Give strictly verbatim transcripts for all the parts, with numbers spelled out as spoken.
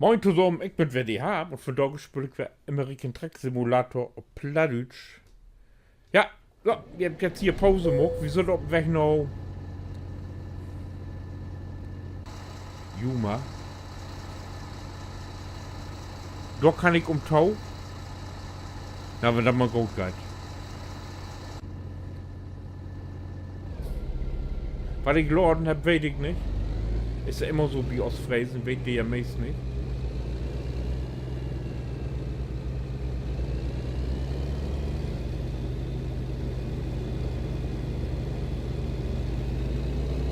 Moin tosamen, ik bün weer de Harm un vandaag speel ik weer American Truck Simulator op Plattdüütsch. Ja, so, wi hebbt nu hier Pause maakt. Wi sünd op Weg na Yuma. Dor kann ik ümto. Na, wenn dat mal goot geiht. Wat ik laden hebb, weet ik nich. Is ja immer so bi Oostfresen, weet de ja meest nich.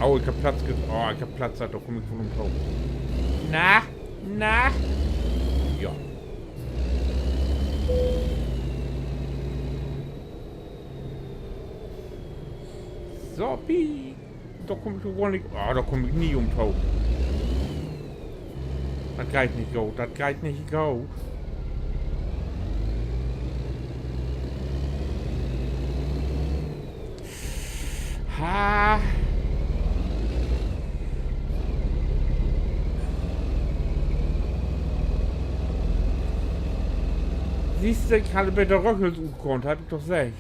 Oh, ik hebb Platz ge-, oh, ik hebb Platz, dor kumm ik vun ümto. Na, na. Ja. So, Pi. Dor kumm ik doch gor nich, ah, dor kumm ik nie ümto. Dat geiht nich goot, dat geiht nich goot. Ha. Sühst du, ik harr beter Röchels utkunnt, heff ik doch seggt.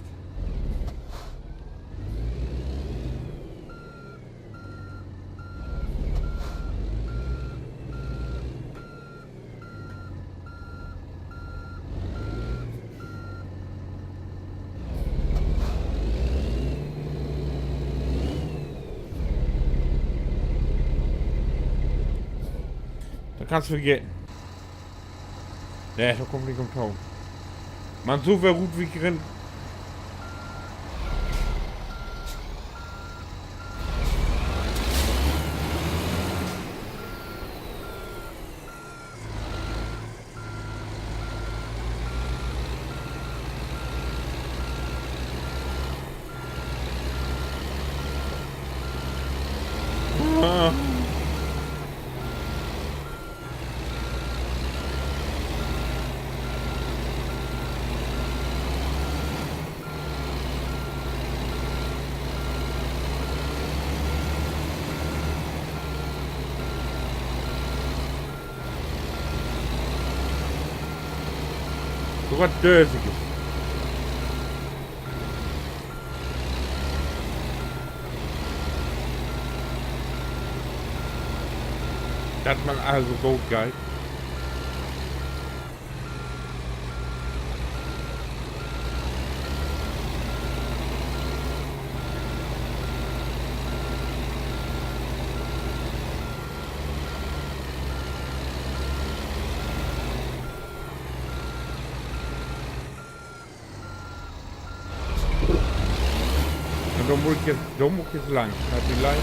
Dat kannst vergeten. Nee, dor kumm ik nich ümto. Man, so weer rut wi grin. So wat Dösiges. Dat man also goot geiht. Un dor mutt ik nu, dor mutt ik nu lang. Hett de Lei.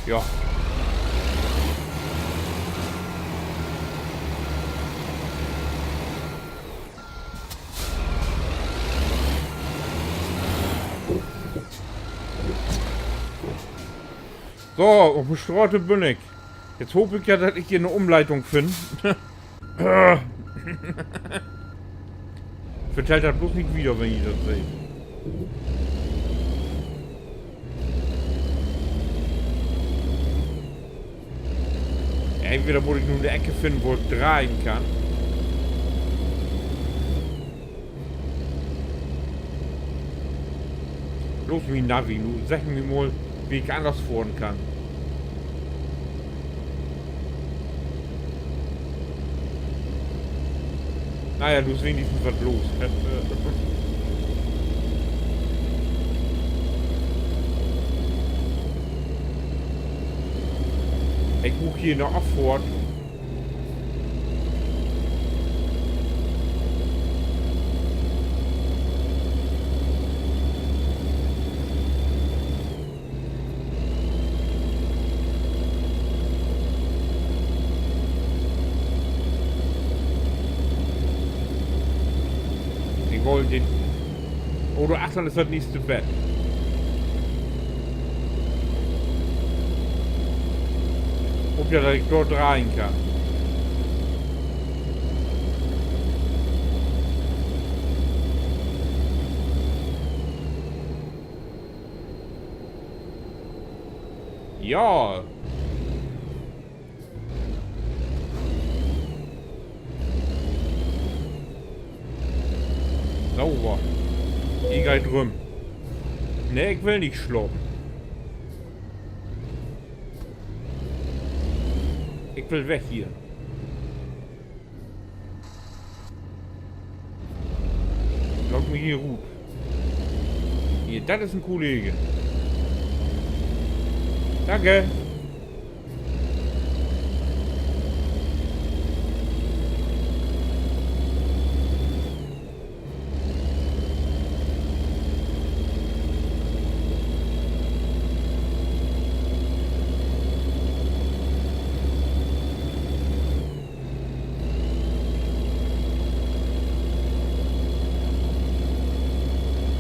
Ja. So, op de Straat bün ik. Nu hoop ik ja, dat ik hier 'ne Ümleitung finn. Vertellt dat blots nich wieder, wenn ji dat seht. Entweder mutt ik nu 'ne Eck finnen, wo ik dreihen kann. Los, mien Navi, nu segg mi mal, wo ik anners fohren kann. Na ja, nu is wenigstens wat los. Ik bruuk hier 'ne Affohrt. Ik wull den, oh, dor achtern is dat nächste Bett. Hoop ja, dat ik dor dreihen kann. Ja. Sauber. Hier geiht rüm. Nee, ik will nich slapen. Ik will weg hier. Laat mi hier rut. Hier, dat is en Kollege. Danke.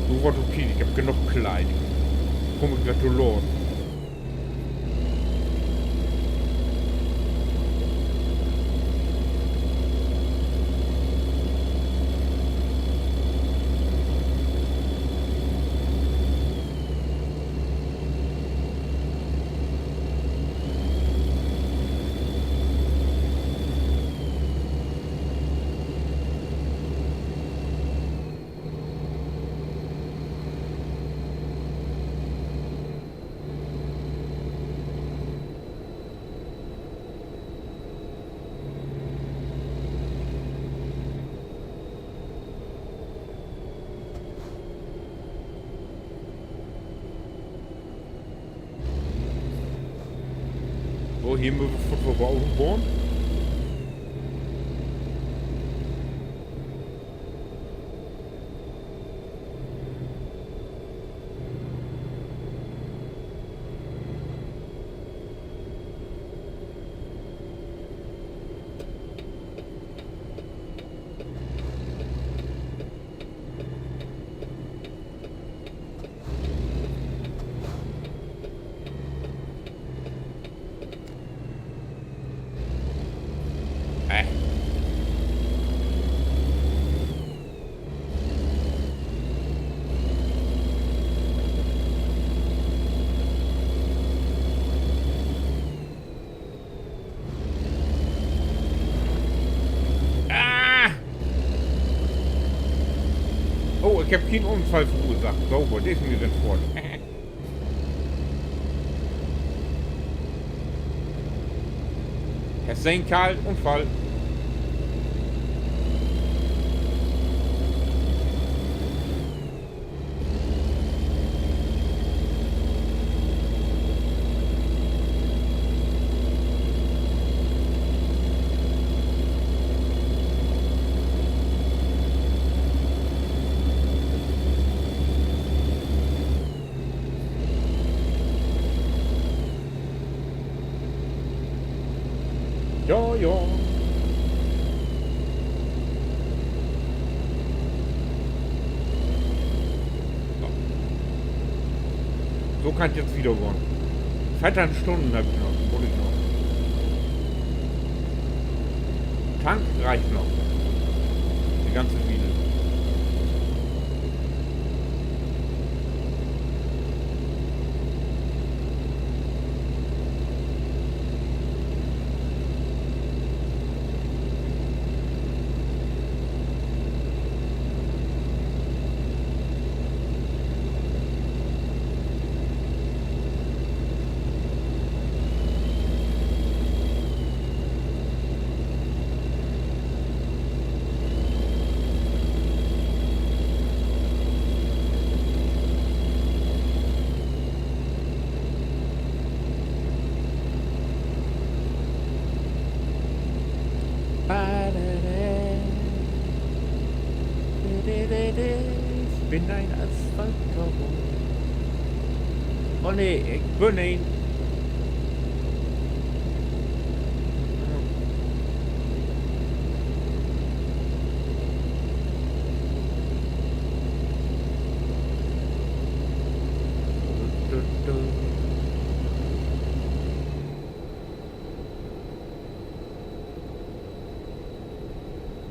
Nu warrt ok Tiet, ik hebb genoog Kleid. Kumm ik weer to laat. So, hier mööt wi foort vörbi Autobahn. Ah! Oh, ik hebb keen Unfall verursacht. Sauber, de is mi denn foort. Hest sehn, Karl, Unfall. Ja, ja. So. So kann 't jetzt wiedergahn. Veerteihn Stunnen hebb ik noch, mutt ik noch. Tank reicht noch. De ganze Wiel. Ik bün en Asphaltcowboy. Oh nee, ik bün een.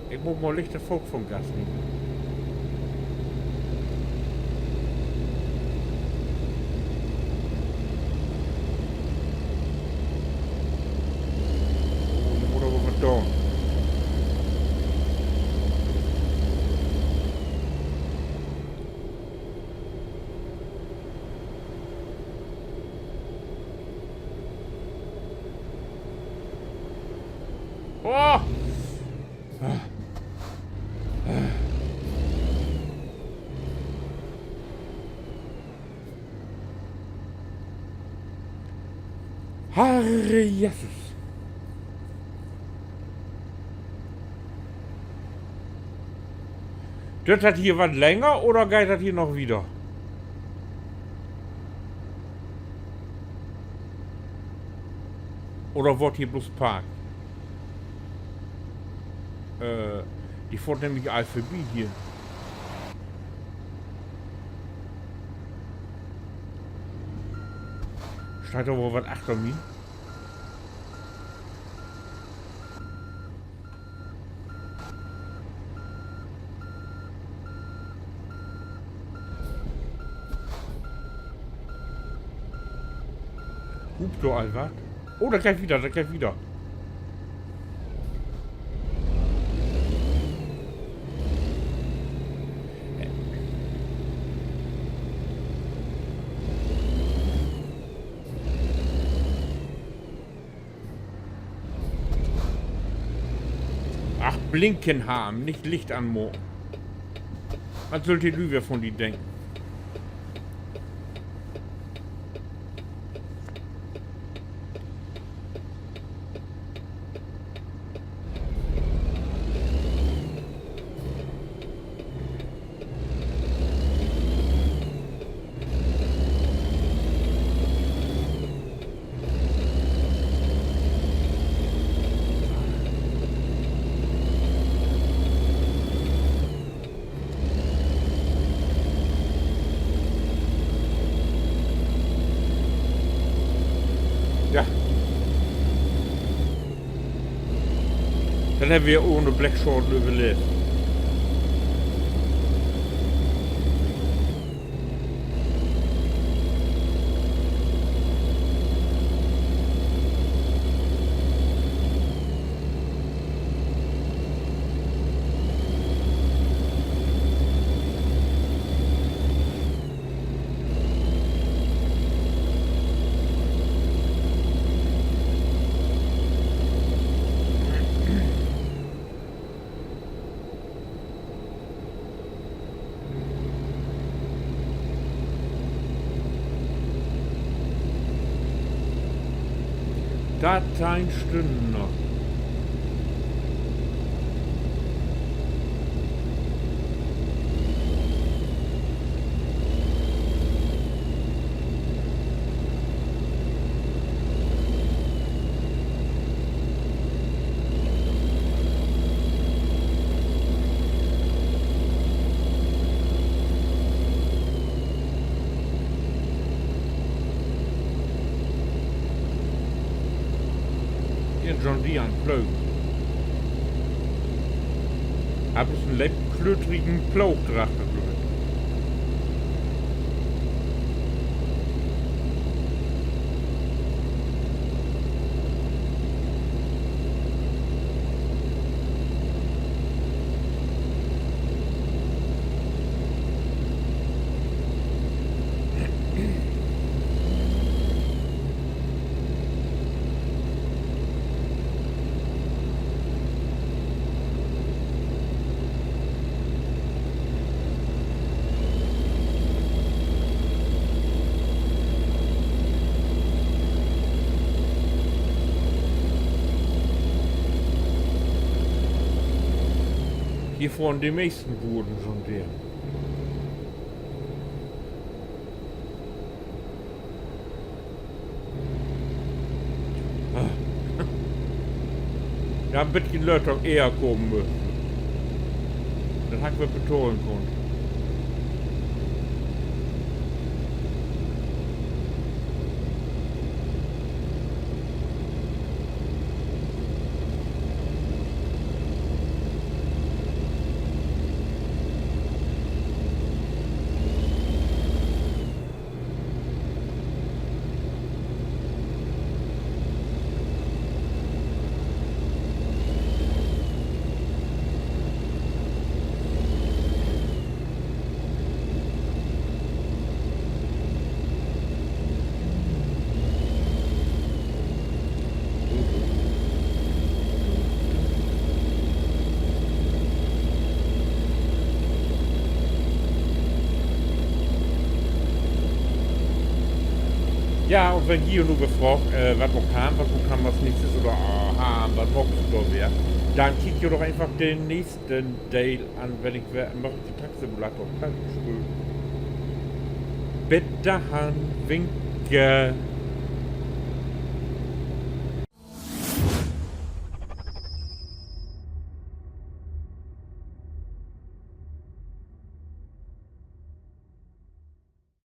Ik mutt mal licht de Foot vun't Gas nehmen. Oh! Herre Jesus. Düürt dat hier wat länger oder geiht dat hier noch wieder? Oder word hier bloots parkt? Äh, de fohrt nämlich all vörbi hier. Steiht dor woll wat achter mi? Hupt dor al wat? Oh, dat geiht wieder, dat geiht wieder. Ach, blinken harrn, nich Licht anmaken. Wat süllt de Lüüd weer von di denken? Ja. Dat hebbt wi ohne Bleckschaden överleevt. Dat teihn Stünnen noch. En John Deere an Ploog. Hett bloots en leep klöterigen Ploog drachter, glööv ik. Hier fohren de meisten Buren John Deere. Ja, en beten lööt ok ehr kamen müsst. Denn harr ik wat betahlen kunnt. Ja, un wenn ji nu weer fraagt, äh, wat maakt Harm, wat maakt Harm as nächstes oder, äh, Harm, wat maakst du dor weer? Denn kiekt jo doch eenfach den nächsten Deel an, wenn ik weer, maak ik de Truck Simulator Platt speel. Bit denn, winke.